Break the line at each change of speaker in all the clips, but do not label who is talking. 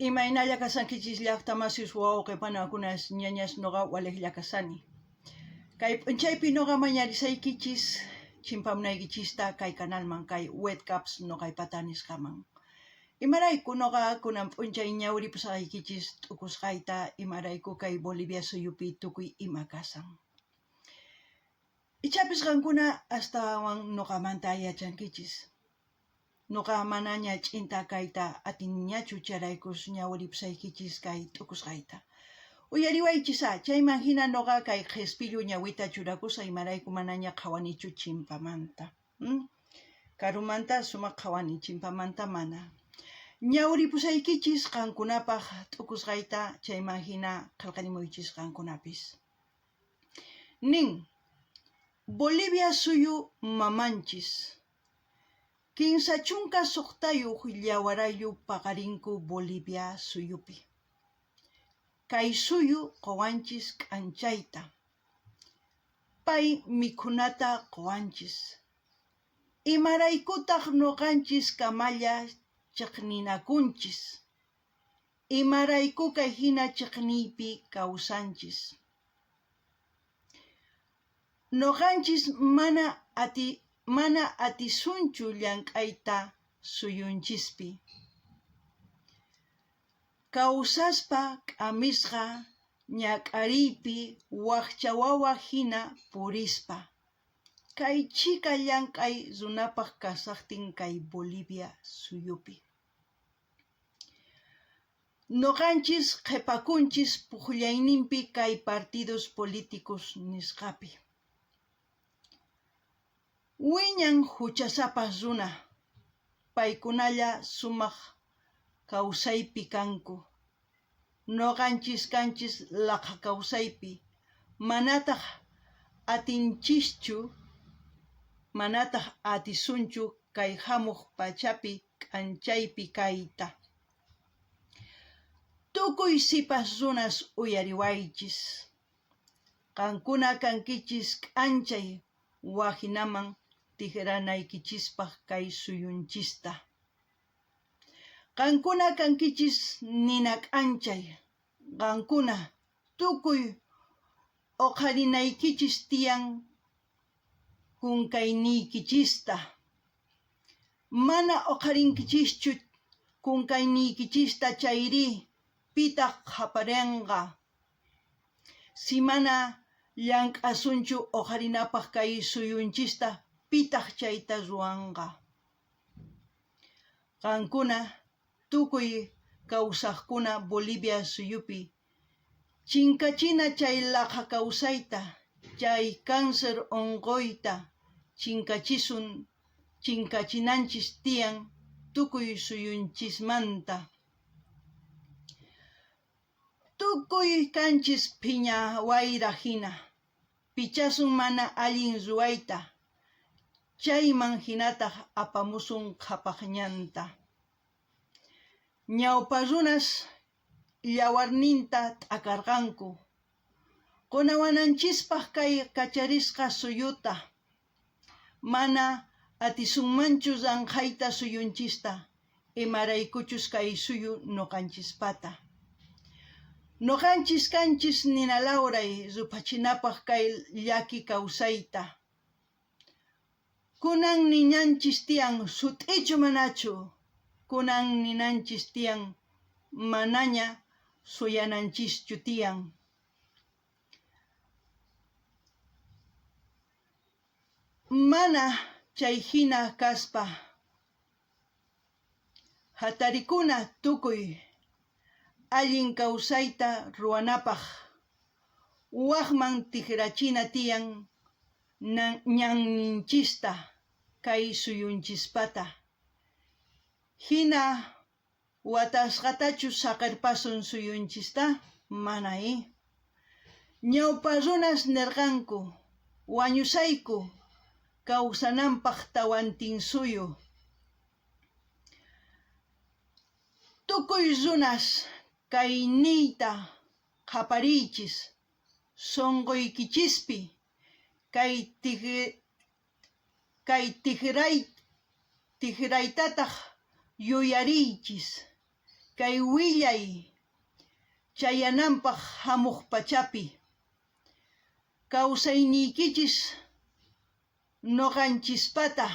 Imaynalla kashankichis llajta masis wawqe panakunas ñañas noqa walejlla kashani. Kay p'unchaypi noqa mañarisaykichis chimpamunaykichista kay canalman kay Webcaps noqaypata nisqaman. Imarayku noqa kunan p'unchay ñawripusqaykichis t'ukusqayta imarayku kay Bolivia suyupi tukuy ima kashan. Ichapis qankuna astawan noqamanta yachankichis. Noqa manaña ch'inta kayta atiniñachu chayraykus ñawiripusaykichis kay t'ukusqayta. Uyariwaychis á, chayman hina noqa kay qhespillu ñawita churakusaj imarayku manaña qhawanichu chimpamanta. Karumanta sumaq qhawani, chimpamanta mana. Ñawiripusaykichis qankunapaj t'ukusqayta chayman hina qhelqarimuychis qankunapis. Nin, Bolivia suyu mamanchis. 36 llawarayllu paqarinku Bolivia suyupi. Kay suyu qowanchis k'anchayta. Pay mikhunata qowanchis. Imaraykutaq noqanchis kamalla chiqninakunchis? Imarayku kay hina chiqniypi kawsanchis? Noqanchis mana ati mana atisunchu llank'ayta suyunchispi. Kawsaspa k'amisqa ñak'ariypi wajcha wawa hina purispa. Kay chhika llank'ay runapaq kashajtin kay Bolivia suyupi. Noqanchis qhepakunchis pujllayninpi kay partidos políticos nisqapi. Wiñan huchasapa runa, paykunalla sumaq kawsaypi kanku. Noqanchis kanchis laqha kawsaypi, manataq atinchischu, manataq atisunchu kay hamuq pachapi k'anchaypi kayta. Tukuy sipas runas uyariwaychis. Qankuna kankichis k'anchay wajinaman tijranaykichispaj kay suyunchista. Qankuna kankichis nina k'anchay. Qankuna tukuy oqharinaykichis tiyan kunkayniykichista. Mana oqharinkichischu kunkayniykichista chayrí, pitaj qhaparenqa? Si mana llank'asunchu oqharinapaj kay suyunchista, pitaj chayta ruwanqa? Qankuna tukuy kawsajkuna Bolivia suyupi chinkachina chay laqha kawsayta, chay cáncer onqoyta chinkachisun, chinkachinanchis tiyan tukuy suyunchismanta. Tukuy kanchis phiña wayra hina, pichasun mana allin ruwayta, chayman hinataj apamusun qhapaj ñanta. Ñawpa runas llawarninta t'akarqanku, qonawananchispaj kay kacharisqa suyuta. Mana atisunmanchu ranqhayta suyunchista, imaraykuchus kay suyu noqanchispata. Noqanchis kanchis nina lawray ruphachinapaj kay llaki kawsayta. Kunan ninanchis tiyan sut'ichu manachu? Kunan ninanchis tiyan manaña suyananchischu tiyan. Mana chay hina kaspa hatarikuna tukuy allin kawsayta ruwanapaj wajman tijrachina tiyan ñanninchista kay suyunchispata. Hina Watasqatachu saqerpasun suyunchista? Mana í. Ñawpa runas nerqanku, Wañusayku kawsananpaj Tawantinsuyu. Tukuy runas kay niyta qhapariychis sonqoykichispi, kay Kay tijraytataj yuyariychis. Kay willay chayananpaj jamoj pachapi. Kawsayniykichis noqanchispata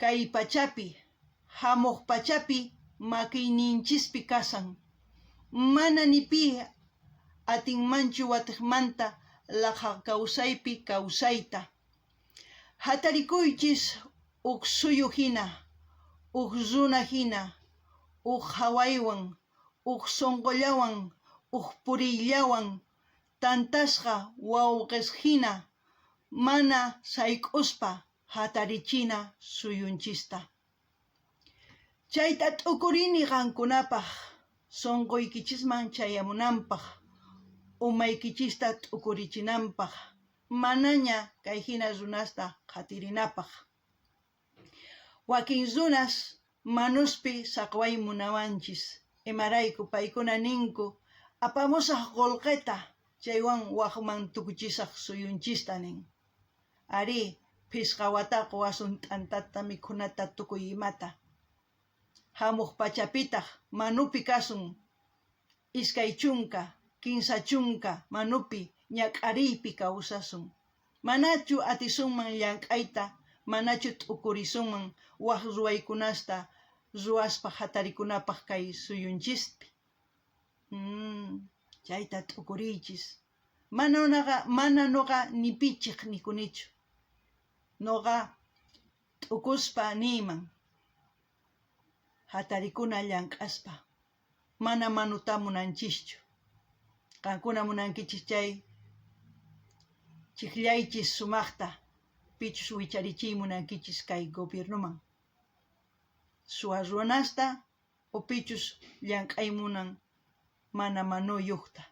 kay pachapi, jamoj pachapi makiyninchispi kashan. Mana ni pi atinmanchu watejmanta laqha kawsaypi kawsayta. Jatarikuychis uj suyu jina, uj runa jina, uj qhawaywan, uj sonqollawan, uj puriyllawan, tantasqa wawqes jina, mana sayk'uspa jatarichina suyunchista. Chayta t'ukurini qankunapaj sonqoykichisman chayamunanpaj, umaykichista t'ukurichinanpaj, manaña kay jina runasta qhatirinapaj. Wakin runas manuspi saqway munawanchis, imarayku paykuna ninku, Apamusaj qolqeta, chaywan wajman tukuchisaj suyunchista nin. Arí, phisqa wata qowasun t'antata, mikhunata, tukuy imata. Jamoj pachapitaj manupi kasun 20, 30 manupi ñak'ariypi kawsasun. Manachu atisunman llank'ayta, manachu t'ukurisunman waj ruwaykunasta ruwaspa jatarikunapaj kay suyunchispi? Chayta t'ukuriychis. Mana noqa ni pichej nikunichu. Noqa t'ukuspa niyman, Jatarikuna llank'aspa, mana manuta munanchischu. Qankuna munankichis chay chijllaychis sumajta, pichus wicharichiy munankichis kay gobiernoman. Suwa runasta o pichus llank'ay munan mana manuyojta.